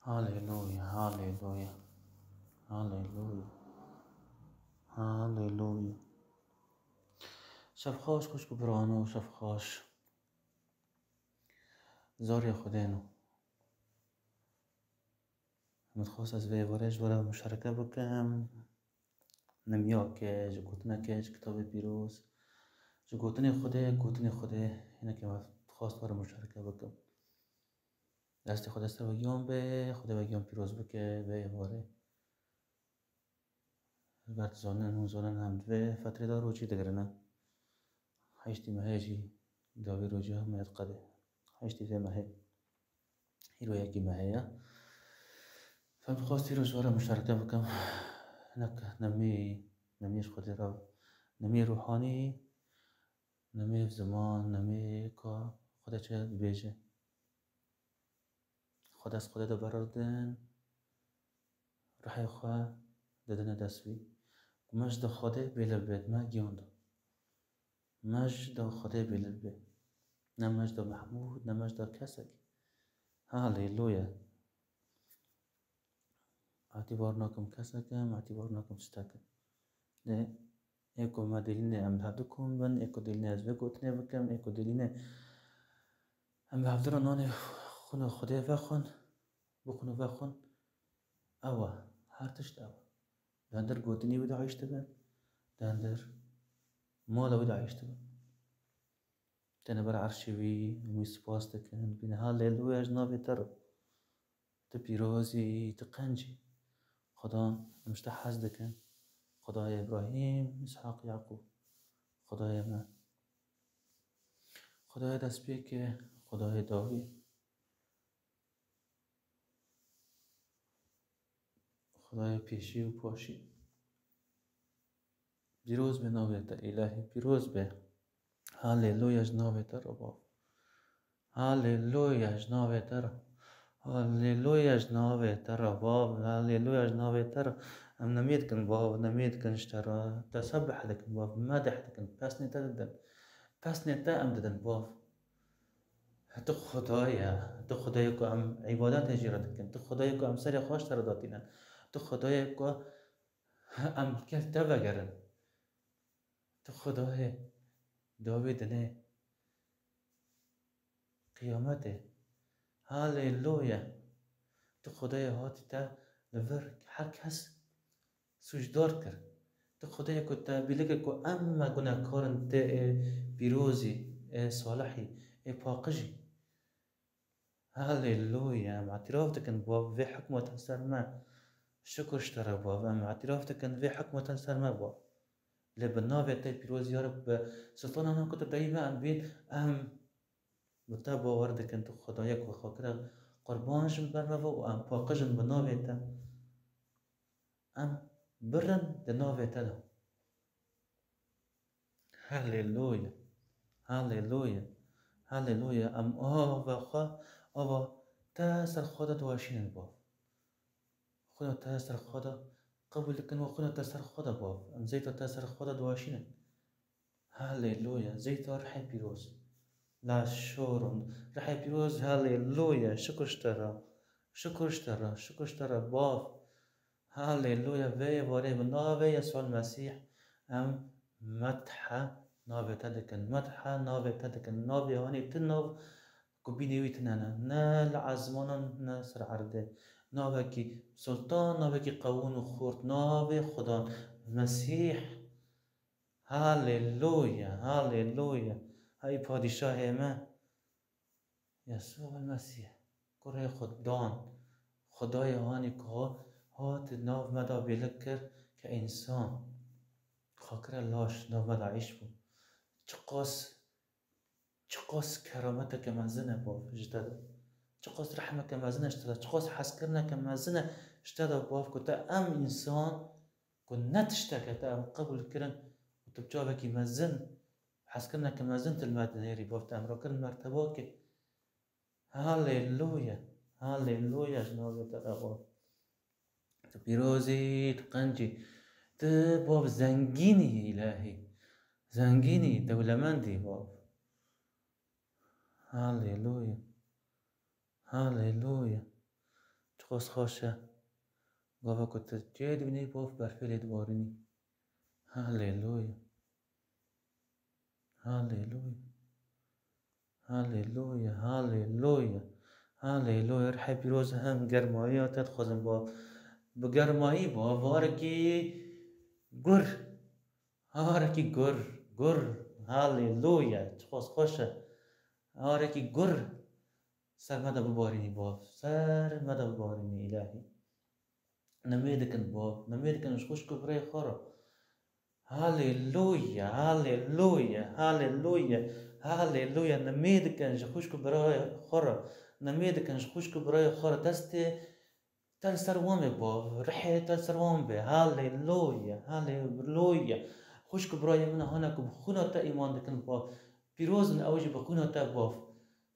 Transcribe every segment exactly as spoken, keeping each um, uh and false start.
Haleluya, haleluya, haleluya, haleluya. Şev xweş, xwişk û birano, şev xweş. Zarê Xwedê no. Min dixwest ez vê êvarê ji we re muşareke bikim. Nimyakê, ji gotinekê, ji kitabê pîroz, ji gotinê Xwedê, gotinê Xwedê, hinekê me dixwest we re muşareke bikim. Destê Xwedê ser we giyan be, Xwedê we giyan pîroz bike, vê êvarê. Li ber zanin hûn zanin em di vê fetrê de rojî digirin. Heştê mehê jî, dawî rojî me diqede. Heştê vê mehê. Îro yekê mehê ye. Em dixwest îro ji we re muşareke bikim. Hinek nemê, nemê ji Xwedê re, nemê ruhanî, nemê ziman, nemê ka Xwedê çi dibêje. Xwedê, Xwedê de berar din, rihê xwe didine dest wî. Ku me ji de Xwedê bêlir bê, me giyan da. Me ji de Xwedê bêlir bê. Ne me ji de Mehmûd, ne me ji de kesekî. Haleluya. Îtîbar nakim kesekî, îtîbar nakim tiştekî. Lê ê ku me dilîne em bi hev du kom bin, ê ku dilîne ez vê gotinê bikim, ê ku dilîne em bi hevdira nanê xwîna Xwedê vexwin, bixwin û vexwin, ew e, her tişt ew e. Di hundir gotinê wî de ayiş dibin, di hundir mala wî de ayiş dibin. Têne ber erşê wî, em wî spas dikin, bîne haleluya ji navê te re. Tu pîroz î, tu qenc î. Xudan, em ji te hez dikin. Xudayê Îbrahîm, Îshaq, Yaqûb. Xudayê me. Xudayê destpêkê, Xudayê dawî. Xudayê pêşî û paşî. Pîroz be navê te, Îlahî, pîroz be. Haleluya ji navê te re, Bav. Haleluya ji navê te re. Haleluya ji navê te re, Bav. Haleluya ji navê te re. Em nemê dikin, Bav, nemê dikin ji te re. Tesebih dikin, Bav, medih dikin. Pesnê te didin. Pesnê te em didin, Bav. Tu Xuda ye. Tu Xuda ye ku em îbadetê jê re dikin. Tu Xuda ye ku em serê xwe ji te re datînin. Tu Xuda ye ku em li gel te vegerin. Tu Xwedayê dawî dinê qiyametê. Haleluya! Tu Xwedayê hatî te li vir her kes sûcdar kir. Tu Xwedayê ku te bîlike ku em me gunehkar in, tê ê pîrozî, ê salihî, ê paqijî. Haleluya! Em îtiraf dikin, Bav, vê hikmeta ser me. Şukur ji te re, Bav. Em îtiraf dikin, vê hikmeta ser me, Bav. Lê bi navê te pîroz, ya Reb, bi sultana nan ku tu dayî me em bîn, em bi te bawer dikin, tu Xwedayê ku xwe kire qurban ji ber me ve û em paqij in bi navê te. Em birin di navê te de. Haleluya. Haleluya. Haleluya. Em ava xwe, ava te ser xwe de diweşînin, Bav. Xwîna te ser xwe de qebûl dikin û xwîna te ser xwe de, Bav. Em zeyta te ser xwe de diweşînin. Haleluya. Zeyta rihê pîroz. La şoron. Rihê pîroz, haleluya. Şukur ji te re. Şukur ji te re. Şukur ji te re, Bav. Haleluya, vê êvarê bi navê Yesûa Mesîh em methe navê te dikin, methe navê te dikin, navê hanî tu nav ku bînê wî tune ne, ne li ezmanan ne ser erdê. Navekî sultan, navekî qewûn û xurt, navê Xudan Mesîh. Haleluya, haleluya. Hey padîşahê me. Yesû Mesîh, kurê Xudan, Xwedayê hanî ku hat nav me de bêlik kir ke însan xwe kire laş, nav me de ayiş bû. Çiqas, çiqas kerameteke mezin e, Bav, ji te de. Çiqas rehmeke mezin e ji te de. Çiqas hezkirineke mezin e ji te de, Bav, ku te em însan ku ne tişteke te em qebûl kirin û tu bi çavekî mezin, hezkirineke mezin tu li me dinêrî, Bav, tu em rakirin mertebakê. Haleluya, haleluya ji navê te re, Bav. Tu pîroz î, tu qenc î, tu, Bav, zengîn î, Îlahî. Zengîn î, dewlemend î, Bav. Haleluya. Haleluya. Tu Çiqas xweş e. Gava ku tu çiyê dibînî, bav, berfê lê dibarînî. Haleluya. Haleluya. Haleluya. Haleluya. Haleluya. Rihê pîroz, em germayiya te dixwazin, bav. Bi germayî, bav, barekî gur. Harekî gur, gur. Haleluya. Çiqas xweş e. Harekî gur ser me de bibarînî, bav. Ser me de bibarînî, îlahî. Nimê dikin, bav. Nimê dikin ji xwişk û birayê xwe re. Haleluya, haleluya, haleluya, haleluya. Nimê dikin ji xwişk û birayê xwe re. Nimê dikin ji xwişk û birayê xwe re. Destê te li ser wan be, bav. Rihê te li ser wan be. Haleluya, haleluya. Xwişk û birayê min hane ku bi xwîna te îman dikin, bav. Pîroz in ew jî bi xwîna te, bav.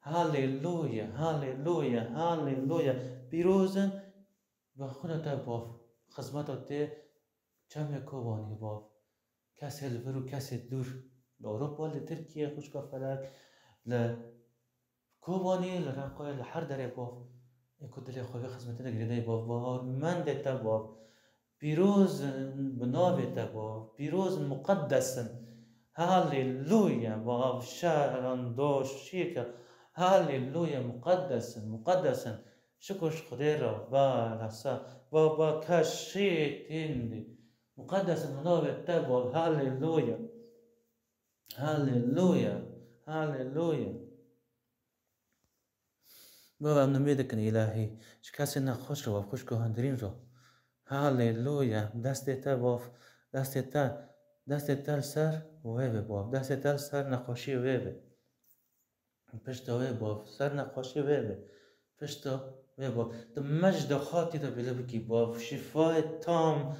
Haleluya, haleluya, haleluya. Pîroz in bi xwîna te, bav. Xizmeta te çemê Kobanê, bav. Kesê li vir û kesê dûr. Li Ewropa, li Tirkiye, xwişka Felek, li Kobanê, li Reqayê, li her derê, bav, ê ku dilê xwe vê xizmetê de girêdayî, bav, bawermendê te, bav. Pîroz in bi navê te, bav. Pîroz in, muqeddes in. Haleluya, bav, şeran doşîke. Haleluya, muqeddes in, muqeddes in. Şikir ji Xwedê re, ba lasa, ba, ba keşî tîndî. Muqeddes in bi navê te, bav. Haleluya. Haleluya. Haleluya. Bava, em nimê dikin, îlahî. Ji kesê nexweş re, bav, xwişk û hundirîn re. Haleluya. Destê te, bav. Destê te, destê te li ser wê be, bav. Destê te li ser nexweşiyê wê be. Pişta wê, bav. Ser nexweşiyê wê be. Pişta wê, bav. Tu mejda xwe tê de bêle bikî, bav. Şîfayê tam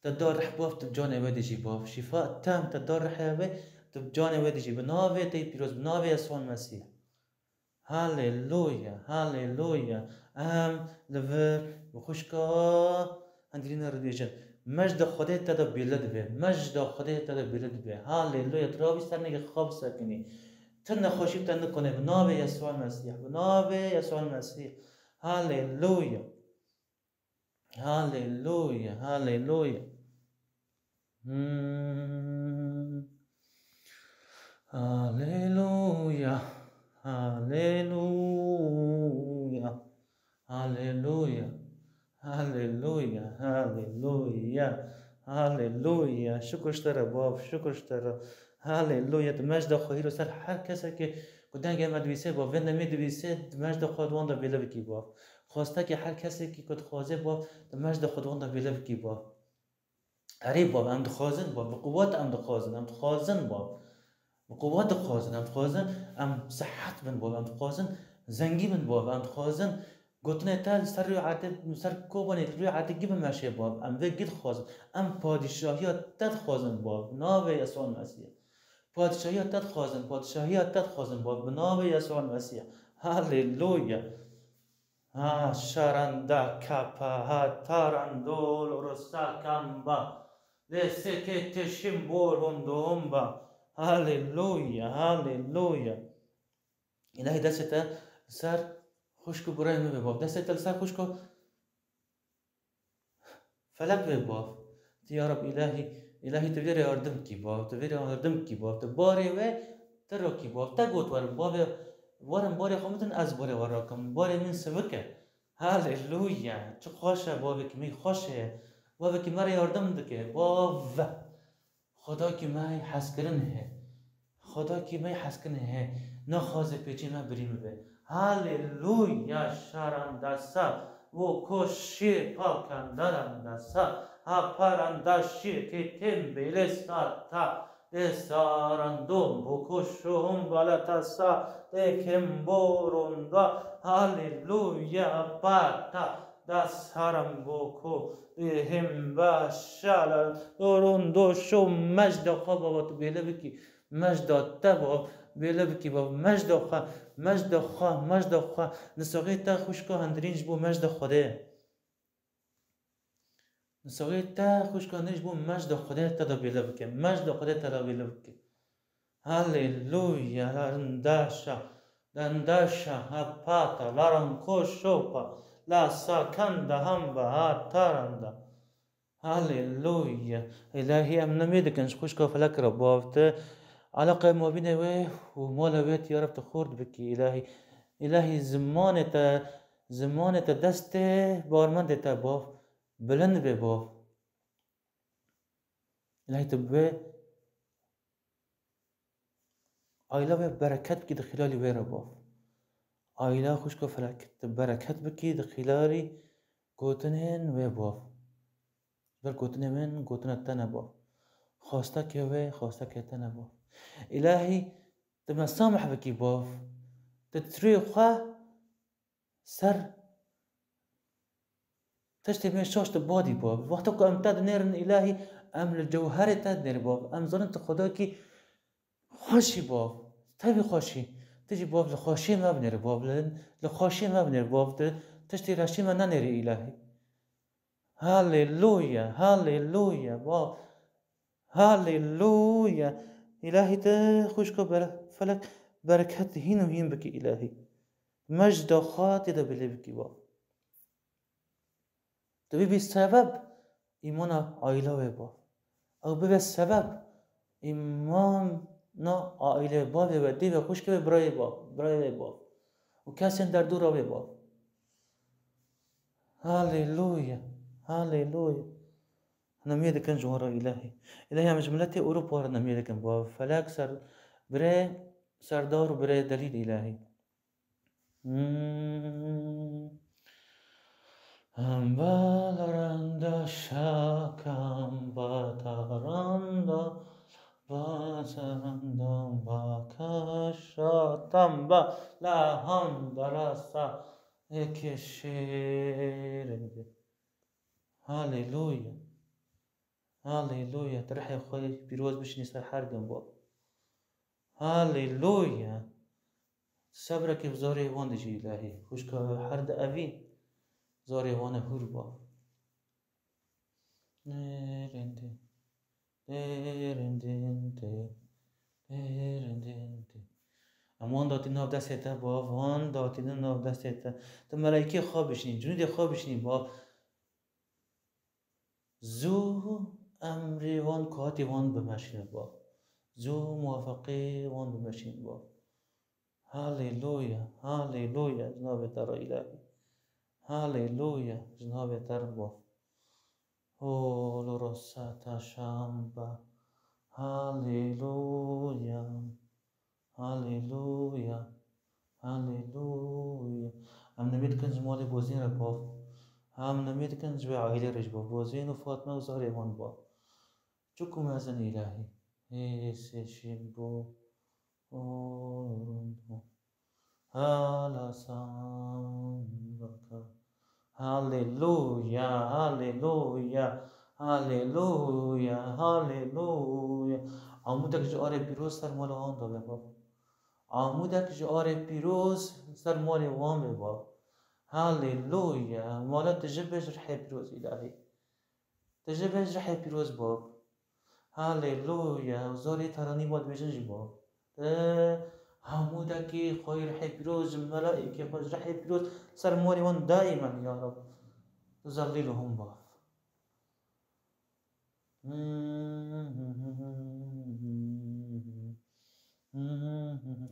te da rih, bav, tu bi canê wê dijî, bav. Şîfa tam te da rihê wê, tu bi canê wê dijî. Bi navê te yê pîroz, bi navê Yesûa Mesîh. Haleluya, haleluya. Em li vir bi xwişka Andrîna re dibêjin. Mejda Xwedê te de bêle dibe. Mejda Xwedê te de bêle dibe. Haleluya. Tu rabî ser nigê xwe bisekinî. Ti nexweşî te nikone. Bi navê Yesûa Mesîh. Bi navê Yesûa Mesîh. Haleluya. Haleluya, haleluya. Hmm. Haleluya, haleluya. Haleluya, haleluya, haleluya. Haleluya. Şikir ji te re, bav, şikir ji te re. Haleluya. Tu mejda xwe hîro ser her kesekê ku dengê me dibîse, bav, vê nemê dibîse, tu mejda xwe di wan de bêle bikî, bav. Xwestekê her kesekî ku dixwaze, bav, tu mejda xwe di wan de bêle bikî, bav. Erê, bav, em dixwazin, bav, bi quwet em dixwazin, em dixwazin, bav. Bi quwet dixwazin, em dixwazin, em sihet bin, bav, em dixwazin, zengî bin, bav, em dixwazin, gotinê te li ser rûyê erdê, li ser Kobanê rûyê erdê gî bimeşe, bav, em vê gî dixwazin, em padîşahiya te dixwazin, bav, bi navê Yesûa Mesîh. Padîşahiya te dixwazin, padîşahiya te dixwazin, bav, bi navê Yesûa Mesîh. Haleluya. Ha, şaranda kapa, ha, tarandol rusa kamba. Lê seke teşim borondon ba. Haleluya, haleluya. Îlahî destê te li ser xwişk û birayê min be, bav. Destê te li ser xwişk û Felek be, bav. Ti ya Rab, îlahî, îlahî tu vê re yardim kî, bav. Tu vê re yardim kî, bav. Tu barê wê, tu rakî, bav. Te got werin, bavê, werin barê xwe bidin, ez barê we rakim. Barê min sivik e. Haleluya. Çi xweş e, bavekî me xweş e. Bavekî me re yardim dike. Bav. Xwedakî me hezkirin heye. Xwedakî me hezkirin heye. Naxwaze pêçê me birî bibe. Haleluya, şaranda sa, wo ko şê pakandaranda sa, ha paranda şê kê tembele sata, de sarandon bo ko şohon balata sa, de kemboronda, haleluya, pata, da saran bo ko, de hemba şala, doron do şo mejda xwe baba tu bêle bikî. Mejda te, bav, bêle bikî, bav. Mejda xwe, mejda xwe, mejda xwe. Nisaxê te xwişka hundirîn ji bo mejda Xwedê. Nisaxê te xwişka hundirîn ji bo mejda Xwedê te de bêle bike. Mejda Xwedê te de bêle bike. Haleluya, la rindaşa, dandaşa, ha pata, la ranko şopa, La sakanda hamba ha taranda. Haleluya. Îlahî, em nimê dikin ji xwişka felek re, bav, tu eleqe mabînê wê û mala wê ya Reb tu xurt bikî, Îlahî. Îlahî, zimanê te, zimanê te destê barmendê te, bav, bilind be, bav. Îlahî, tu bi wê aîla wê bereket bikî di xîlalî wê re, bav. Aîla xwişka felek tu bereket bikî di xîlalî gotinên wê, bav. Ji ber gotinê min, gotina te ne, bav. Xwestekê wê, xwestekê te ne, bav. Îlahî, tu me samih bikî, bav. Tu tirê xwe ser tiştê me şaş tu badî, bav. Wexta ku em te dinêrin, Îlahî, em li cewherê te dinêrin, bav. Em zanin tu Xwedakî xweşî, bav. Tevî xweşî. Tu jî, bav, li xweşiyê me binêre, bav. Li, li xweşiyê me binêre, bav. Tu tiştê reşî me nenêrî, Îlahî. Haleluya, haleluya, bav. Haleluya. Îlahî, tu xwişka bere-, felek bereket hîn û hîn bikî, Îlahî. Me ji daxwatê de bilê bikî, bav. Tu bibî sebeb îmana aîla wê, bav. Ew bibe sebeb îmana aîlê bavê wê, dê wê, xwişkê wê, birayê, bav, birayê wê, bav. Û kesên derdora wê, bav. Haleluya. Haleluya. Nemiyê dikin ji wan re, Îlahî. Îlahî, em ji miletê Ewropa re nemiyê dikin, bav. Felek ser, birê Serdar û birê Delîl, Îlahî. Hmm. Em balaranda şakam, bataranda, bataranda, bakasha tamba, la handa rasa, eke şêrinde. Haleluya. Haleluya. Tu rihê xwe pîroz bişînî ser her din, bav. Haleluya. Sebrekê bi zarê wan dijî, Îlahî. Xwişka her di evî zarê wan e hûr, bav. Nêrindin, nêrindin, nêrindin. Em wan datî nav destê te, bav, wan datî nav destê te. Tu meleykê xwe bişînî, cunûdê xwe bişînî, bav. Zû emrê wan, kuhatê wan bimeşîne, bav. Zû muwafeqê wan bimeşîne, bav. Haleluya, haleluya, ji navê te re, Îlahî. Haleluya, ji navê te re, bav. Holo rosata şamba. Haleluya. Haleluya. Haleluya. Em nimê dikin ji malê Bozîn re, bav. Em nimê dikin ji wê aîlê re jî, bav. Bozîn û Fatme û zarê wan, bav. Çiku mezin, Îlahî. Hê sê şîn bo. Hala sambaka. Haleluya, haleluya, haleluya, haleluya. Amûdek ji arê pîroz ser mala wan de be, bav. Amûdek ji arê pîroz ser malê wan be, bav. Haleluya. Mala tu ji bê ji rihê pîroz, Îlahî. Tu ji bê ji rihê pîroz, bav. Haleluya. Zarê teranî wan dibêjin jî, bav. Tu hemû dekî xwe rihê pîroz, ji melaîkê xwe ji rihê pîroz ser malê wan daîmen, ya Rab. Zelîluhum, bav.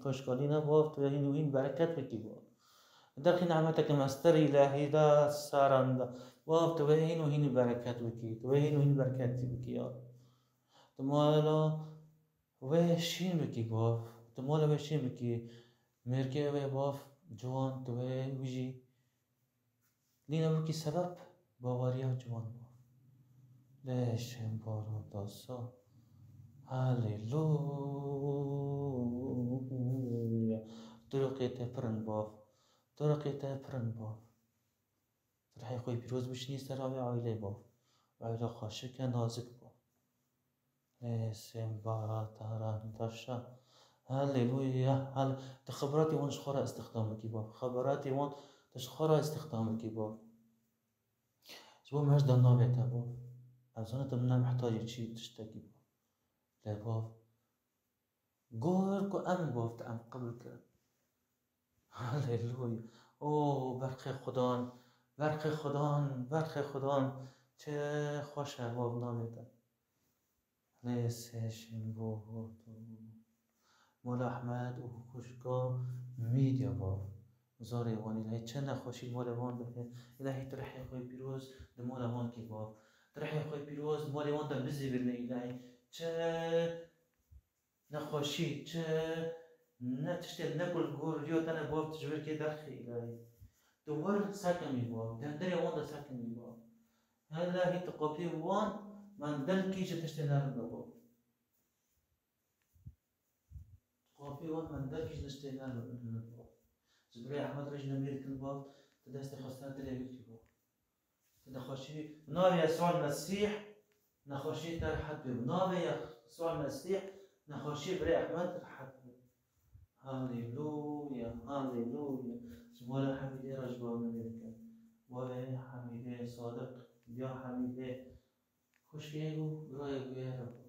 Xoşkalîna, bav, tu wê hîn û hîn bereket bikî, bav. Derxî nehmeteke mestir Îlahî de seranda. Bav, tu wê hîn û hîn bereket bikî. Tu wê hîn û hîn bereket bikî, ya. Tu mala wê şîn bikî, bav. Tu mala wê şîn bikî. Mêrkê wê, bav, ciwan, tu wê wî jî Lîna wekî sebeb baweriya ciwan bû. Lê şembaro dasa. Haleluya. Turuqê te pir in, bav. Turuqê te pir in, bav. Tu rihê xwe pîroz bişînî ser avê aîlê, bav. Aîle xweşik e, nazik, bav. Lê sembara taran taşa. Haleluya. Hal-, tu xeberatê wan ji xwe re îstixdam bikî, bav. Xeberatê wan tu ji xwe re îstixdam bikî, bav. Ji bo me ji dernavê te, bav. Ez zanim tu min nemuhtac î çi tiştekî, bav. Lê, bav, gor ku em, bav, tu em qebûl kirin. Haleluya. O berxê Xudan Berxê Xudan, berxê Xudan, çi xweş e, bav navê te. Lê sê şîn bo, bo, bo. Mola Ehmed û xwişka Mîdya bav. Zarê wan îlahî çi nexweşî li malê wan bike. Îlahî tu rihê xwe pîroz di mala wan kî bav. Tu rihê xwe pîroz di malê wan de bizîvirine îlahî. Çi nexweşî, çi ne tiştê ne ku li gor riya te ne bav tu ji vir kê derxî îlahî. Tu wir sekinî bav. Dendirê wan de sekinî bav. Îlahî tu qapî wan mendilkî ji tiştê nerin de bav. Qapî wan mendilkî ji tiştê nerin bav. Ji birê Ehmed re jî nemê dikin bav. Tu destê xwe ser dilê wî kî bav. Tu nexweşî, bi navê Yesûa Mesîh nexweşî te rehet be. Bi navê Yesûa Mesîh nexweşî birê Ehmed rehet be. Haleluya, haleluya. Ji mala Hemîdê re ji bav min lê dikin. Bavê Hemîdê, Sadiq, diya Hemîdê, xwişkê û birayê wê re bo.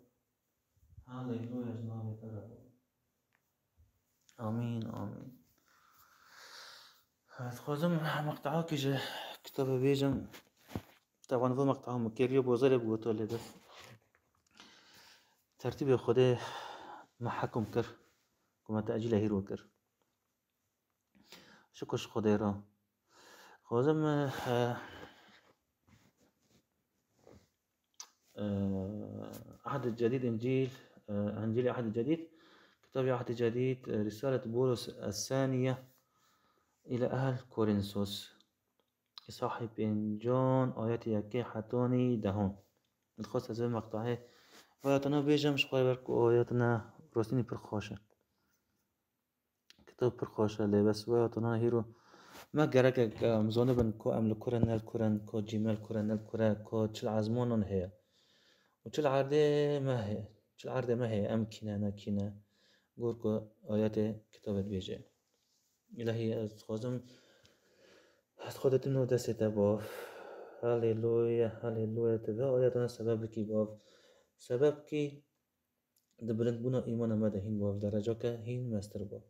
Haleluya, ji navê te re bo. Amîn, amîn. Dixwazim meqteakî ji kitabê bêjim. Taban vê meqtea min kiriye bo zerê bi goto lê bes. Tertîbê Xwedê me hekum kir, ku me tecîlê hîro kir. Şukir ji Xwedê re. Dixwazim, eh, eh, Ehd Cedîd, Încîl, eh, Încîlê Ehd Cedîd, Kitabê Ehd Cedîd, eh, Risalet Bulus Es-Saniye île Ehl Korinsos. Îsahî pêncan, ayetê yekê hetanî dehon. Dixwest ez vê meqtehê vê ayetana bêjim, ji xwe ber ku ayetine rostînî pir xweş e. Kitab pir xweş e, lê bes wê ayetana hîro me gerek e, em zanibin ku em li kur in, ne li kur in, ku cîme li kur e, ne li kur e, ku çi li ezmanan heye. Û çi li erdê me heye, çi li erdê me heye, em kî ne, ne kî ne. Gor ku ayetê kitabê dibêje. Îlahî, ez dixwazim, ez xwe didim nav destê te, bav. Haleluya, haleluya, tu vê ayetana sebeb bikî, bav. Sebeb bikî di bilindbûna îmana me de hîn, bav, derecake hîn mestir, bav.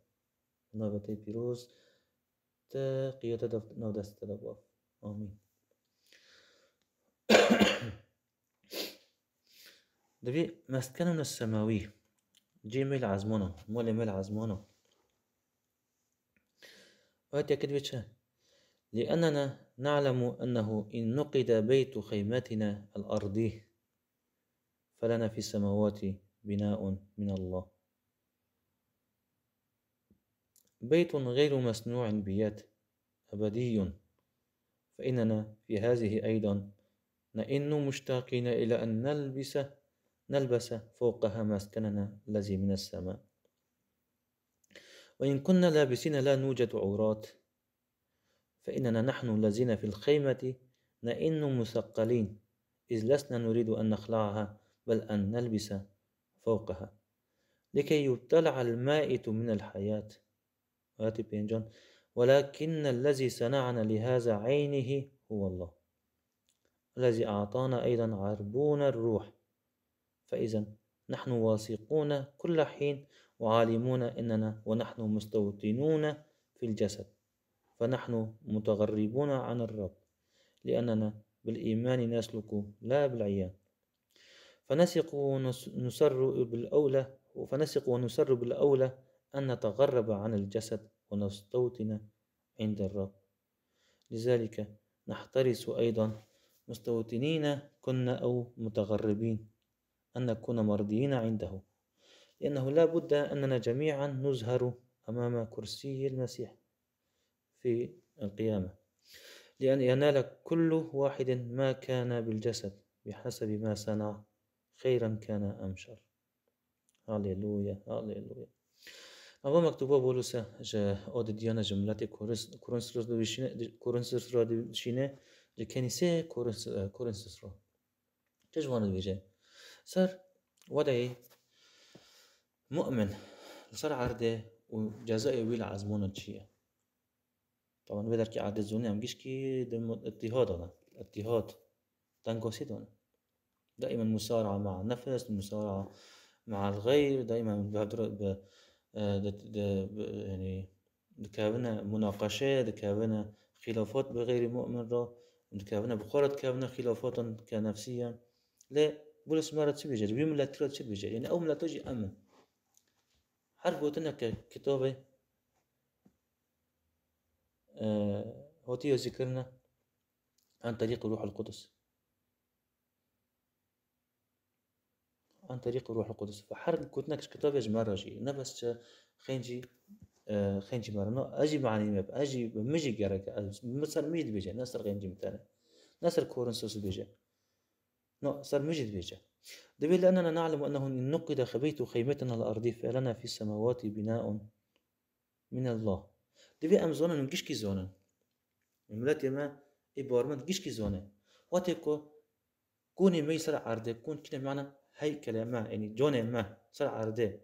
Navê te pîroz, te qiyete de nav destê te de, bav. Amîn. Divê meskenuna semawî, cê me li ezmana, malê me li ezmana. Ayet yekê divê çi? لأننا نعلم أنه إن نقد بيت خيمتنا الأرضي فلنا في السماوات بناء من الله. بيت غير مصنوع بيد أبدي، فإننا في هذه أيضا نئن مشتاقين إلى أن نلبس، نلبس فوقها مسكننا الذي من السماء. وإن كنا لابسين لا نوجد عراة، فإننا نحن الذين في الخيمة نئن مثقلين، إذ لسنا نريد أن نخلعها، بل أن نلبس فوقها، لكي يبتلع المائت من الحياة. Ayetê pêncan. ولكن الذي صنعنا لهذا عينه هو الله، الذي أعطانا أيضا عربون الروح. فإذا نحن واثقون كل حين وعالمون أننا ونحن مستوطنون في الجسد، فنحن متغربون عن الرب، لأننا بالإيمان نسلك لا بالعيان. فنثق ونس-، نسر بالأولى، فنثق ونسر بالأولى أن نتغرب عن الجسد ونستوطن عند الرب. لذلك نحترس أيضا، مستوطنين كنا أو متغربين، أن نكون مرضيين عنده، لأنه لا بد أننا جميعا نظهر أمام كرسي المسيح في القيامة، لأن ينال كل واحد ما كان بالجسد بحسب ما صنع، خيرا كان أم شر. Haleluya, haleluya. Ava mektuba Pawlose ji o didiyane ji miletê Korins-, Korinsos re dişîne, Korinsos re dişîne, ji kenîsê Korins-, Korinsos re. Çi ji wan dibêje? Ser wedeyê mu'min li ser erdê û cezayê wî li ezmûnan çi ye? Taban vê derkê erdê zonê em gişkî di mu-, îtîhada ne. Îtîhad, tengasî de ne. Daîmen musara'a ma'a nefs, musara'a ma'al xeyr, daîmen bi hevdira, bi, e, di, di, bi, yanî dikevine munaqeşe, dikevine xilafat bi xeyrî mu'min re, dikevine bi xwe re dikevine xilafatan ke nefsî ye. Lê Bulus me re çi bêje? Wî miletî re çi bêje? Yanî ew mileta jî em in. Her gotineke kitabê, e, hatiye zikirine an terîqî Ruhul Qudus. An terîqî Ruhul Qudus. Ve her gotinek ji kitabê ji me re jî. Ne bes çi xêncî, e, xêncî me re. No, ez jî manî me, ez jî, min jî gerek e. Ez, min ser min jî dibêje, ne ser xêncî min tenê. Ne ser Korinthos dibêje. No, ser min jî dibêje. Dibê لأننا نعلم أنه إن نقد بيت خيمتنا الأرضي فلنا في السماوات بناء من الله. Divê em zonin, gişkî zonin. Miletê me ê barmend gişkî zone. Wextê ku kûnê me yî ser erdê, kûn kine mane heykele me, yanî canê me ser erdê.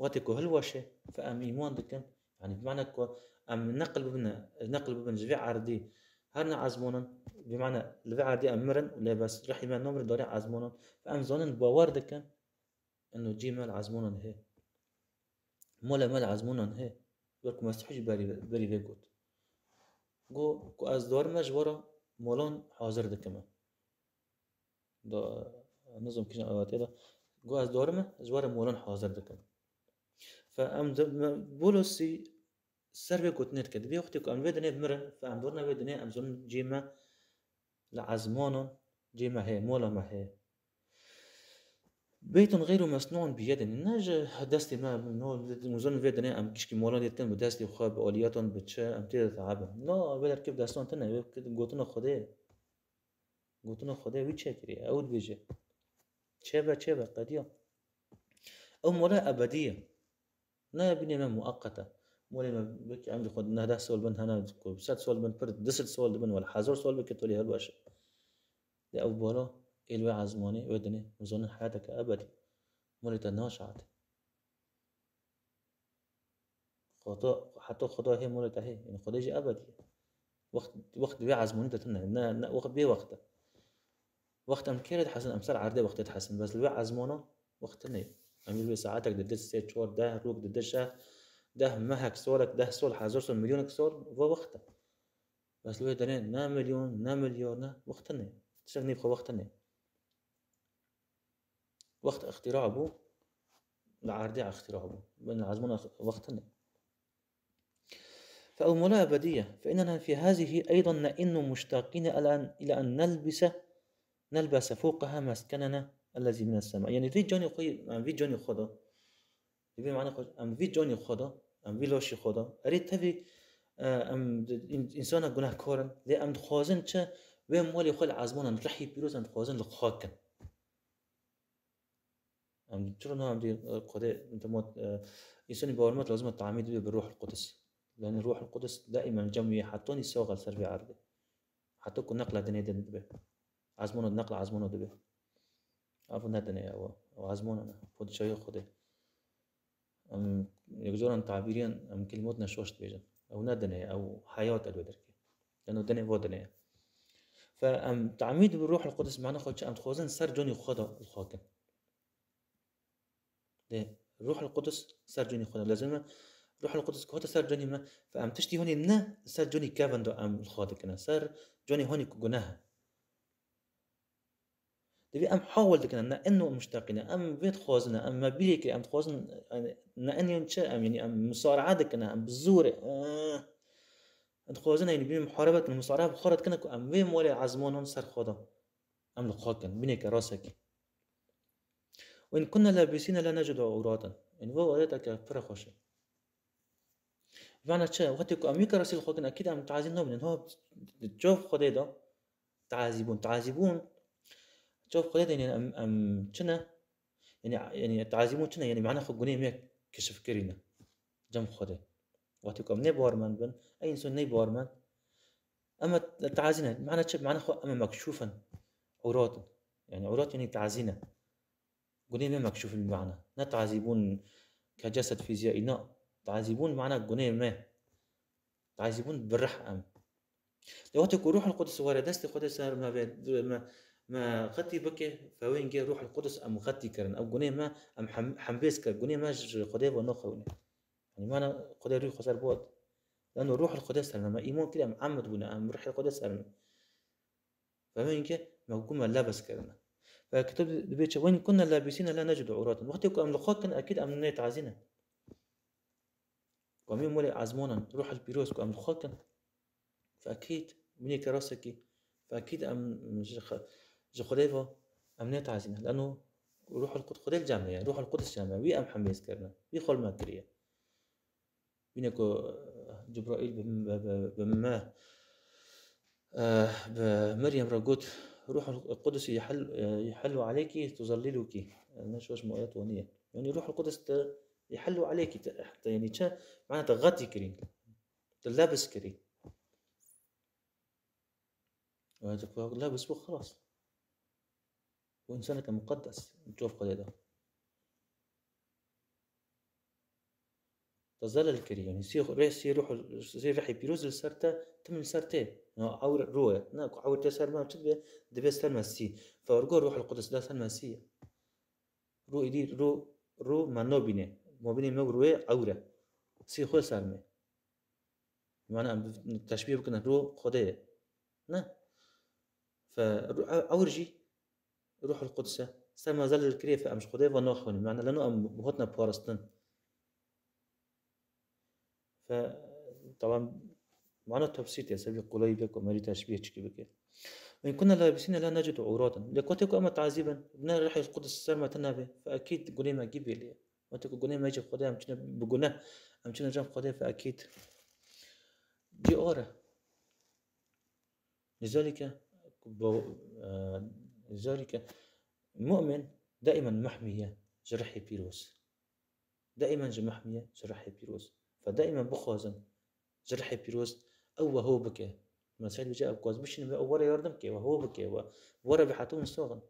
Wextê ku hilweşe, fe em îman dikin. Yanî bi mane ku em neqil bibin, neqil bibin ji vê erdî. Her ne ezmonin, bi mane li vê erdî em mirin, lê bes rihî me namire darê ezmonin. Fe em zonin, bawer dikin. Eno cî me li ezmonan hê. Mola me li ezmonan hê. Wek ku Mesîh jî berî, berî vê got. Got ku ez dor me ji we re molan hazir dikime. Da, nizam kîjan awatê de. Got ez dor me ji we re molan hazir dikim. Fe em de, me, Bulosî ser vê gotinê dike. Divê wextê ku em vê dinê bimirin, fe em dorine vê dinê, em zonin cê me li ezmanan, cê me heye, mola me heye. Beytun xeyru mesnûn bi yedin. Ne ji destê me, no, em zonin vê dinê, em gişkî mola lê dikin bi destê xwe, bi aliyatan, bi çi, em tê de teabin. No, vê derkê bi destan tine, vê gotina Xwedê. Gotina Xwedê wî çêkiriye, ew dibêje. Çêbe, çêbe, qediya. Ew mola ebedî ye. Ne bînê me mueqet e. Molê me wekî emrê xwe neh deh sol bin hene, ku sed sol bin pir, du sed sol dibin, wele hezar sol bike tolê hilweşe. Lê ew bala ê li wê ezmanê, wê dinê, em zonin heyateke ebedî. Molê te naşeate. Xweda, heta Xweda hê molê te hê. Yanî Xwedê jî ebedî ye. Wext, wext wê ezmanî de tune. Ne, ne, wext bê wext e. Wext em kê re dihesin, em ser erdê wextê dihesin. Bes li wê ezmana wext tune ye. Em li wê saetek dide, sê, çar, deh rok dide, şeh, deh mehek, solek, deh sol, hezar sol, milyonek sol, ve wext e. Bes li wê derê ne milyon, ne milyar, ne wext tune ye. Tiştek nîv xwe wext tune ye. Wext îxtîra bû, li erdê îxtîra bû. Bin li ezmana wext tune. فالمولى أبدية، فإننا في هذه أيضا نئن مشتاقين إلى أن، إلى أن نلبس، نلبس فوقها مسكننا الذي من السماء. Yanî vî canê xwe, em vî canê xwe de, divê mane xwe, em vî canê xwe de, em vî laşê xwe de, erê tevî, e, em di-, în-, însana gunehkar in, lê em dixwazin çi? Wê malê xwe li ezmanan rihî pîroz em dixwazin li xwe kin. Em çira niha em dê, e, Xwedê, em dê, e, însanî bawermend lazim e tamî dibe bi Ruhul Qudus. Yanî Ruhul Qudus daîmen cem wî ye, heta nî sax e li ser vê erdê. Heta ku neqla dinê din dibe. Ezmano, neqla ezmano dibe. Ev ne dinê ye, ew, ew ezmano ne. Padîşahiya Xwedê. Em, yek caran tabîriyên, em kelimat ne şaş dibêjin. Ew ne dinê ye, ew heyat e li wê derkê. Leno dinê va dinê ye. Fe em tamî dibe Ruhul Qudus, mane xwe çi? Em dixwazin ser canî xwe de li xwe kin. Lê Ruhul Qudus ser canî xwe de. Lazim e Ruhul Qudus ku hate ser canî me, fe em tiştî honî ne ser canî kevin de em li xwe dikine. Ser canî honî ku guneh e. Divê em hawil dikine, ne eno muşteqîne. Em vê dixwazine, em me bîrê kir, em dixwazin, yani, ne eno çi, em, yani, em musara'a dikine, em bi zorê, eh, em dixwazine, yani, bî muharebe dikine, musara'a bi xwe re dikine ku em vê molê ezmanan ser xwe de. Em li xwe kin, bîneke rasekî. وإن كنا لابسين لا نجد عوراتنا. Yani, bu ayeteke pir xweş e. Mana çi? Wextê ku em wî kerasî li xwe kin, ekîd em tazî nabînin. Ha, di çav Xwedê de tazî bûn. Tazî bûn. Çav Xwedê de, yani, em, em çi ne? Yani, yani, tazî bûn çi ne? Yani, mana xwe gunê me keşif kirîne. Cem Xwedê. Wextê ku em nê bawermend bin, ey însan ney bawermend. Em tazî ne. Mana çi? Mana xwe em mekşûf in. Ewrat in. Yani, ewrat yani tazî ne. Gunê me mekşûf in bi mana. Ne tazî bûn ke cesed fîziyayî, na. Tazî bûn mana gunê me. Tazî bûn bi rih em. Lê wextê ku Ruhul Qudus were destê Xwedê ser me vê, me, me xetî bike, fewêngê Ruhul Qudus em xetî kirin. Ew gunê me em hem-, hembêz kir. Gunê me ji Xwedê ve naxewine. Yanî mana Xwedê rûyê xwe ser bot. Lano Ruhul Qudus ser me, me îman kiriye, em emd bûne, em Ruhul Qudus ser me. Fehmî ke me ku me lebis kirine. Ve kitêb dibê çi? Ve in kunna labisîne la necidu ewraten. Wextê ku em li xwe kin, ekîd em nê tazî ne. Ku em ê molê ezmanan, Ruhul Pîroz ku em li xwe kin, fe ekîd, binê ke rasekî, fe ekîd em ji xe-, ji Xwedê ve em nê tazî ne. Lano Ruhul Qud-, Xwedê li cem me ye, Ruhul Qudus cem me, wî em hemêz kirine, wî xwe li me kiriye. Bîne ku, eh, Cibraîl bi, bi, bi, bi me, eh, bi Meryem re got, "Ruhul Qudus yehil-, eh, yehillu aleyki tuzalliluki." Ne şoş mu ayet waniye. Yani Ruhul Qudus te yehillu aleyki, te, te, yani çi? Mana te xetî kirî. Te lebis kirî. Ve te ku lebis bû, xelas. Û însaneke muqeddes, cof Xwedê de. Te zelal kirî, yani sî rê, sî ruh, sî rihê pîroz li ser te, tim li ser tê. Ya ewr ro ye. Ne ku ewr tê ser me çi dibe? Dibe ser me sî. Fe ergo Ruhul Qudus da ser me sî ye. Ro îdî, ro, ro me nabîne. Mabînê me û royê ewr e. Sî xwe ser me. Mana em teşbîh bikin, ro Xwedê ye. Ne? Fe ro-, ew, ewr jî Ruhul Qudus e. Ser me zelal kirê fe em ji Xwedê ve naxwînin. Mana leno em hotine parastin. Fe, tamam, mana tefsîr tê, sebî qulayî bê ku merî teşbîh çikî bike. Ve in kunna labisîne la necidu ewraten. Lê kotê ku em tazî bin, ne Ruhul Qudus ser me tune be, fe ekîd gunê me gî bêlê ye. Wextê ku gunê me jî Xwedê em çine bi guneh, em çine cem Xwedê fe ekîd. Cî or e. Lizalike, bo-, e, lizalike, mu'min daîmen mehmî ye ji rihê pîroz. Daîmen ji mehmî ye ji rihê pîroz. Fe daîmen bixwazin ji rihê pîroz ew we ho bike. Mesela bije ew ku ez bişînim, ew were yardim ke, we ho bike, we, were bi heto min soxin.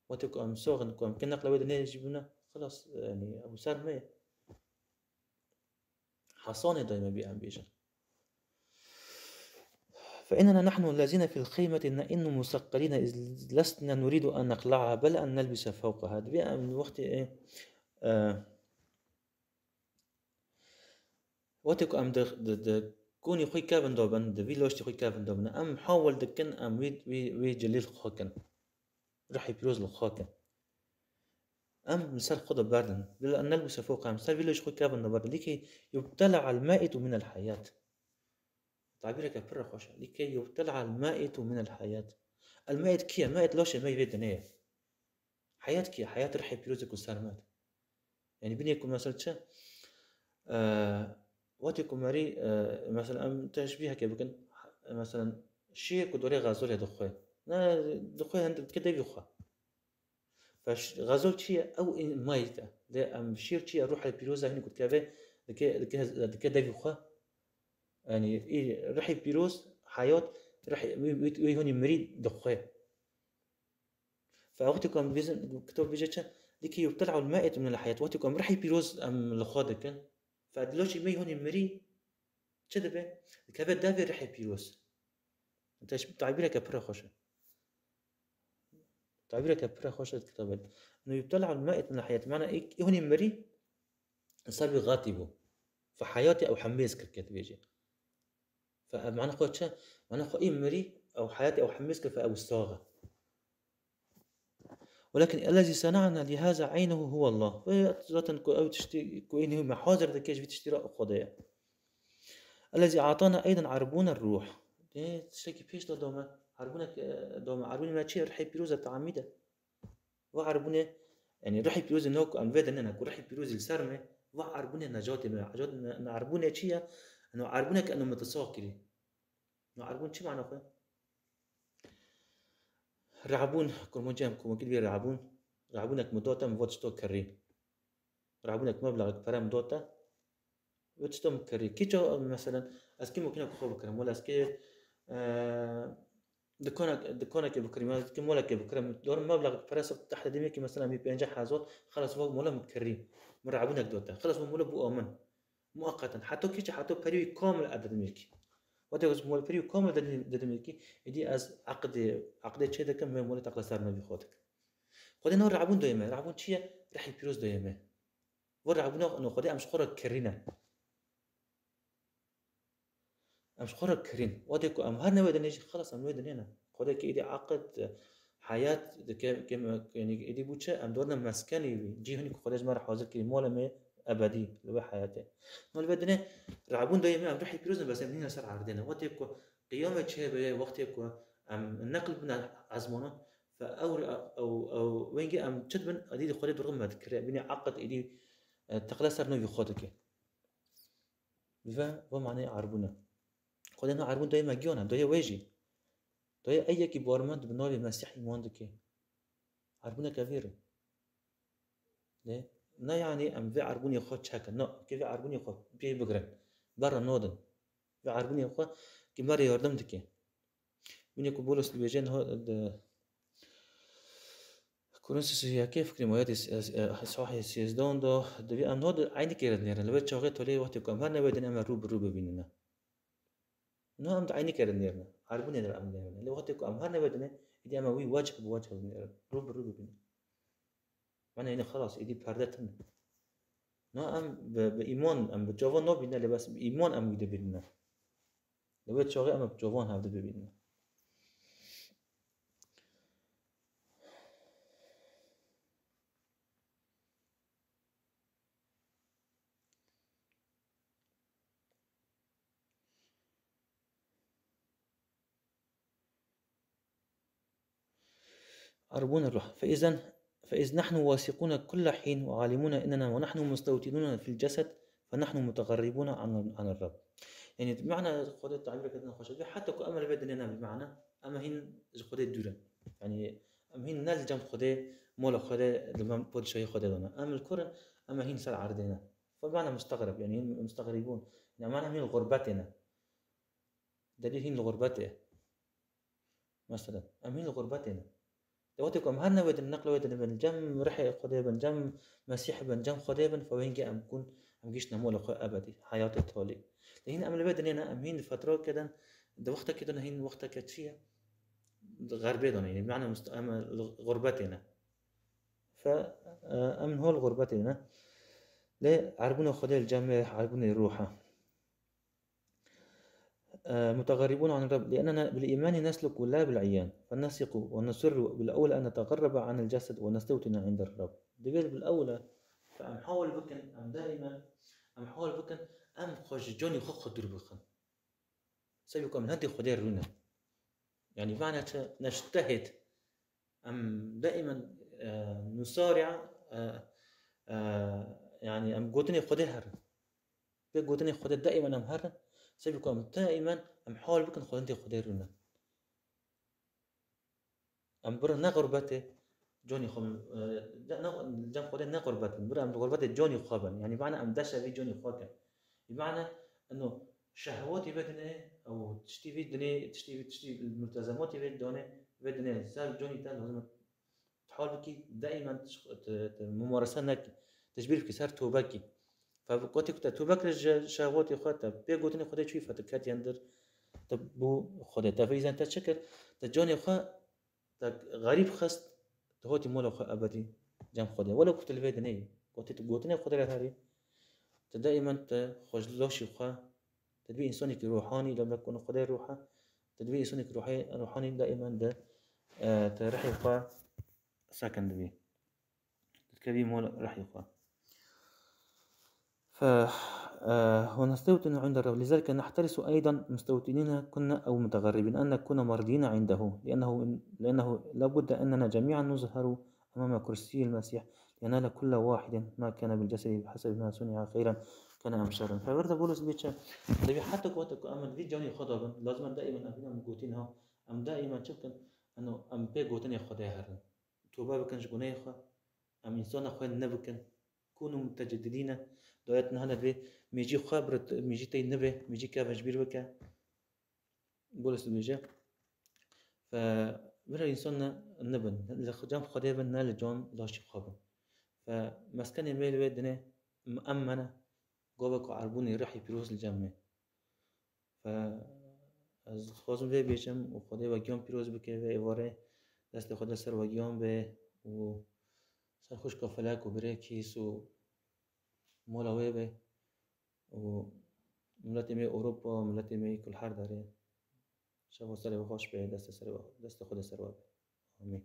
Wextê ku em soxin, ku em ki neqla wê dinê jî bûne, xelas, yani, ew ser me ye. Hesanê dayê me bî em bêjin. فإننا نحن الذين في الخيمة نئن مثقلين إذ لسنا نريد أن نخلعها بل أن نلبس فوقها. Dibê em wextê, e, e, Wextê ku em di, di, di konî xwe kevin dabin, di vî loştî xwe kevin dabin, em hawil dikin em wî, wî, wî cilî li xwe kin. Ruhê pîroz li xwe kin. Em li ser xwe de berdin. Bila en nelbise fewqa, em ser vî loştî xwe kevin daberdin. Lîkê yubtela el maitu min el hayat. Tabîreke pir xweş e. Lîkê yubtela el maitu min el hayat. El mait kî ye? Mait laşê me yê vê dinê ye. Heyat kî? Heyat rihê pîrozê ku ser me de. Yani binê ku mesela çi? Eee, wextê ku merî, eee, mesela em teşbîheke bikin, mesela şîr ku dorê xezolê dixwe. Ne, dixwe hende dike devî xwe. Fe ş-, xezol çi ye? Ew in-, mayît e. Lê em şîr çi ye? Ruhê pîroz e, hinî ku dikeve, dike, dike, dike devî xwe. Yani î rihê pîroz, heyat, rihê, wî, wî, wî hûnî mirî dixwe. Fe wextê ku em dibêjin, kitap dibêje çi? Lîkî yubtel'ul maitu minel heyat. Wextê ku em rihê pîroz em li xwe dikin, fe diloşî me hûnî mirî çi dibe? Dikeve devê rihê pîroz. Teş-, tabîreke pir xweş e. Tabîreke pir xweş e kitabê. Eno yubtel'ul maitu minel heyat. Mana î, î hûnî mirî ser wî xetî bû. Fe heyatê ew hemêz kir ke dibêje. Fe ev mana xwe çi? Mana xwe î mirî, ew heyatê ew hemêz kir, fe ew sax e. Welakin ellezî sena'na lihâzâ eynehu huwallah. Ve zaten ku ew tiştî, ku ênî me hazir dike ji vî tiştî re Xwedê ye. Ellezî a'tana eyden erbûne ruh. Dê tiştekî pêş de dome. Erbûnek, e, dome. Erbûnê me çi ye? Rihê pîroz e, te'amîd e. Va erbûnê, yani rihê pîrozê no ku em vê dinê ne, ku rihê pîrozê li ser me, va erbûnê necatê me. Necat me, me erbûnê çi ye? No erbûnek eno me te sax kirî. No erbûn çi mana xwe? Rehabûn, kurmancî em komokî dibê rehabûn. Rehabûnek min date, min va tişto kirî. Rehabûnek meblaxek pere min date. Wê tişto min kirî. Kî çawa, meselen, ez kî mokîna ku xwe bikirim? Wela ez kî, e, dikonek, dikonekê bikirim, ez kî molekê bikirim. Dorim meblaxek pere sib tehte demekî, meselen, mî pênceh hezar, xelas va mola min kirî. Min rehabûnek date. Xelas va mola bû amin. Muaqqeten. Heta kî çi, heta perî wî kamil ede dimilkî. Wextê ez mol perî wî kamil de dim-, de dimilkî, êdî ez eqdê, eqdê çê dikim, vê molê teqla ser me vî xwe dikim. Xwedê nav rehabûn doyê me. Rehabûn çi ye? Rihê pîroz doyê me. Vê rehabûna no Xwedê em ji xwe re kirîne. Em ji xwe re kirîn. Wextê ku em her ne wê dinê jî, xelas em wê dinê ne. Xwedê ki êdî eqid, heyat dike, ke me, yanî êdî bû çi? Em dorine meskenê wî. Cî hinî ku Xwedê ji me re hazir kirî, mola me ebedî li wê heyatê. Ma li vê dinê rabûn dayê me, em ruhê pîroz ne, bes em nîne ser erdê ne. Wextê ku qiyamê çêbe, wextê ku em neqil bine ezmanan, fe ew, ew, ew wengê em çi dibin, êdî Xwedê durxin me dikire, bîne eqid êdî, e, teqle ser nû vî xwe dike. Ve, ve manê arbûne. Xwedê na arbûn dayê me giyan e, dayê wê jî. Dayê ey yekî barmend bi navê Mesîh îman dike. Arbûneke vê re. Ne, ne yanî em vê arbûnê xwe çekin. Na, ke vê arbûnê xwe pê bigirin. Berre nadin. Vê arbûnê xwe ki me re yardim dike. Bîne ku Bolos dibêje niha di Korinthos yekê fikrê me yadê s-, e, sahê sêzdan de, divê em niha di eynî kê re dinêrin. Li vê çaxê tolê wextê ku em her ne wê dinê em rû bi rû bibînine. Niha em di eynî kê re dinêrin. Arbûnê de em dinêrin. Lê wextê ku em her ne wê dinê, êdî em wî wecih bi wecih dinêrin. Rû bi rû bibînin. Mane yine xelas, êdî perde tune. Na em bi, bi îman, em bi çavan nabîne, lê bes bi îman em wî dibînine. Li wê çaxê em bi çavan hev dibînine. عربون الروح. فإذا، فإذ نحن واثقون كل حين وعالمون إننا ونحن مستوطنون في الجسد فنحن متغربون عن، عن الرب. Yani, bi mana Xwedê tabîr kerdin xweş e. Heta ku em li vê dinê ne, bi mana em hîn ji Xwedê dûr in. Yani, em hîn ne li cem Xwedê, mola Xwedê, li cem padîşahî Xwedê de ne. Em li kur in, em hîn ser erdê ne. Fe bi mana mustegreb, yani, hîn mustegrîbûn. Yani, em hîn li xurbetê ne. Delîl hîn li xurbetê. Mesela, em hîn li xurbetê ne. De wextê ku em her ne wê din, neqle wê din bin, cem rihê Xwedê bin, cem Mesîh bin, cem Xwedê bin, fe wengê em kun, em giştine mola xwe ebedî, heyatê talî. De hîn em li vê dinê ne, em hîn di fetrake de, di wextekê de ne, hîn wexteke çi ye? Di xerbê de ne, yani, bi mana must-, em li xurbetê ne. Fe, e, em hol xurbetê ne. Lê erbûna Xwedê li cem wê erbûnê ruh e. آه، متغربون عن الرب، لأننا بالإيمان نسلك لا بالعيان، فنثق ونصر بالأولى أن نتغرب عن الجسد ونستوطن عند الرب. Divê bil ewle, em hawil bikin, em daîmen, em hawil bikin, em xwe ji canê xwe xwe dûr bixin. Sebî ku em hindê Xwedê rûne. Yani, vana çi? Neştehêt. Em daîmen, e, nusari'a, e, e, yani, em gotinê Xwedê herin. Pê gotinê Xwedê daîmen em herin, sebî ku em daîmen em hawil bikin xwendê Xwedê rûnin. Em birin ne xurbetê canî xwe, e, ne, ne, cem Xwedê ne xurbet bin. Birin em li xurbetê canî xwe bin. Yani, mana em deşe vî canî xwe kin. Bi mana eno şehwatî vê dinê, ew tiştî vî dinê, tiştî vî, tiştî multezematî vê danê, vê dinê ser canî te lazim e tu hal bikî, daîmen tu, tu, tu mumarese nekî. Tu ji bîr bikî, ser tobe kî. Fe wextê ku te tobe kir ji şehwatê xwe, te pê gotinê Xwedê çûyî, fe tu ketî hindir, tu bû Xwedê. Te veyzen te çi kir? Te canê xwe, te xerîb xist, tu hatî mola xwe ebedî cem Xwedê. Welo ku tu li vê dinê yî. Wextê tu gotinê Xwedê re herî, tu daîmen tu xwe ji laşî xwe, tu dibî însanekî ruhanî, lewla ku Xwedê ruh e, tu dibî însanekî ruhê-, ruhanî daîmen di, e, tu rihê xwe sekin dibî. Tu dikevî mol rihê xwe. Fe, e, ونستوطن عند الرب، لذلك نحترس أيضا مستوطنين كنا أو متغربين أن نكون مرضين عنده، لأنه، لأنه لا بد أننا جميعا نظهر أمام كرسي المسيح لينال كل واحد ما كان بالجسد بحسب ما صنع خيرا كان أم شرا. Fe werte Pawlos dibê çi? Dibê heta ku, heta ku em li vî canê xwe de bin, lazim e daîmen em bînin em gotin ha, em daîmen çi bikin? Eno, em pê gotinê Xwedê herin. Tobe bikin ji gunehê xwe, em însana xwe nebikin. Kûnû mutecididîne, dayet niha ne dibê mêjî xwe bire, mêjî tey nibe, mêjî kevin ji bîr bike. Pawlos dibêje, fe, vira însan ne, nibin, li cem Xwedê bin, ne li cem laşê xwe bin. Fe, meskenê me li wê dinê, em me ne, gava ku erbûnê rihê pîroz li cem me. Fe, ez dixwazim vê bêjim û Xwedê we giyan pîroz bike, vê êvarê destê Xwedê ser we giyan be û ser xwişka felek û birê kîs û mola wê be û Miletê me Ewropa, miletê me kul her derê. Şeva serê we xweş be, destê serê we, destê Xwedê ser we be. Amîn.